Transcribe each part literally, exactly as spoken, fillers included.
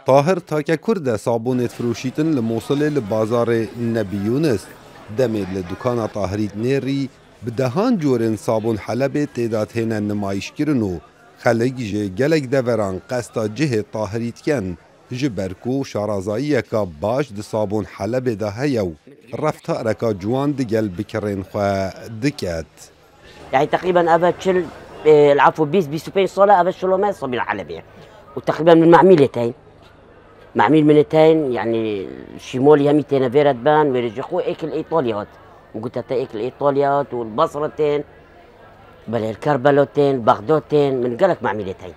Tahir take Kurd e sabûnê difiroşîtin li Mosilê li bazarê Nebî Yûnis. Demê li dukana Tahirî dinêrî, bi dehan corên sabûn Helebê têda têne nimayîşkirin û xelk ji gelek deveran qesta cihê Tahirî dikin, ji ber ku şarazayiyeka baş di sabûn Helebê de heye û reftareka ciwan digel bikirên xwe diket. يعني تقريبًا ava çil, e, العفو, bîst, bîst û pênc sal e ava şilome Sabîn Helebê. û تقريبًا min memîlê teyn. Memîl min teyn, yani şîmolî hemî têne vêre diben, wêrê ji xwe êkil Îtalya hat. Min gote te êkil Îtalya hat û li Basra tên, belê li Kerbelo tên, Bexda tên, min gelek memîlê teyn.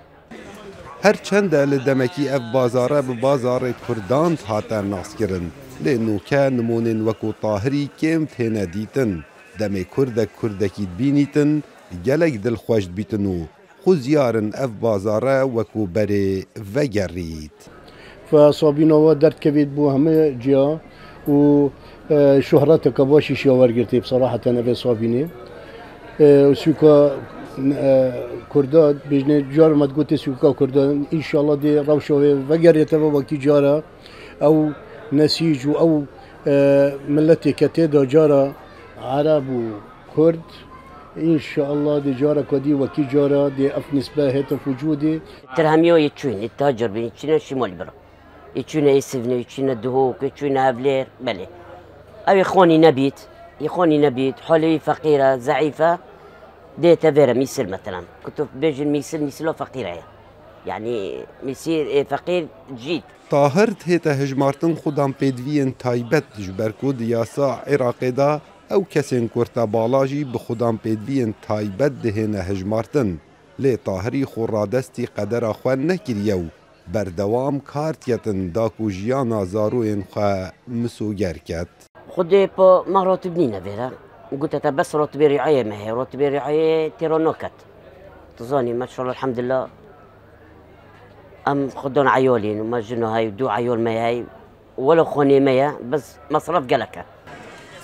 Her çend e li demekî ev bazare bi bazarê Kurdan hate naskirin, lê nûke nimûnên wekû Tahirî kêm têne dîtin. Demê Kurdek Kurdekî dibînîtin, gelek dilxweş dibîtin û xuzyar in ev bazare wekû berê vegerît. Fe Sabîna we derdkevît bo heme ciya û, e, şohreteke başî şiya wergirtî, bi seraheten evê Sabînê. E, û sûka, e, Kurda, bêjinê car me digotê sûka Kurda, înşallah dê rewşa wê vegerête ve wekî cara. Ew nesîc û ew, e, miletê ke tê de cara Ereb û Kurd, înşallah dê careke dî wekî cara dê ev nisbe hête wicûdê. Tirhemiyo yê çûyîn, ê tacar bîn, çîne şimalî bira. Ê çûne ê Sivnê, ê çûne Duhok, ê çûne Hevlêr, belê. Ew ê xonî nebît, ê xonî nebît, holê wî feqîr e, zeîf e, dê te vêre mîsil metelan. Ku tu bêjin mîsil, mîsilo feqîr e. Yani mîsîr ê feqîr cît. Tahir dihête hejmartin xudan pêdiviyên taybet, ji ber ku di yasa Iraqê de ew kesên kurte bala jî bi xudan pêdiviyên taybet dihêne hejmartin. Lê Tahirî xwe radestî qedera xwe nekiriye û berdewam kar diketin da ku jiyana zaroyên xwe misoger ket. Xwedê pa me ratib nîne vêre. Gote te bes ratibê rîayê me heye. Ratibê rîayê têra naket. Tu zanî, maşallah, elhamdulillah. Em xudan eyalîn û me jino hey, du eyal me hey. Welo xonê me ye, bes mesref gelek e.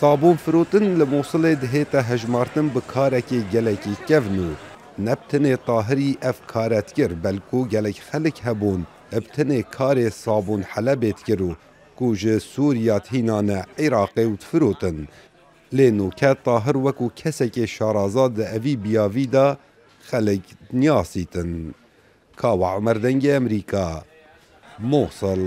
Sabûn firotin li Mosilê dihête hejmartin bi karekê gelekî kevn û ne bi tenê Tahirî ev kare dikir, belku gelek xelk hebûn bi tenê karê sabûn Helebê dikir û ku ji Sûriya tînane Iraqê û difirotin. Lê nûke Tahir wekû kesekê şaraza di evî biyavî de xelk niyasîtin. Kawa Umer, Dengê Emerîka, Mosil.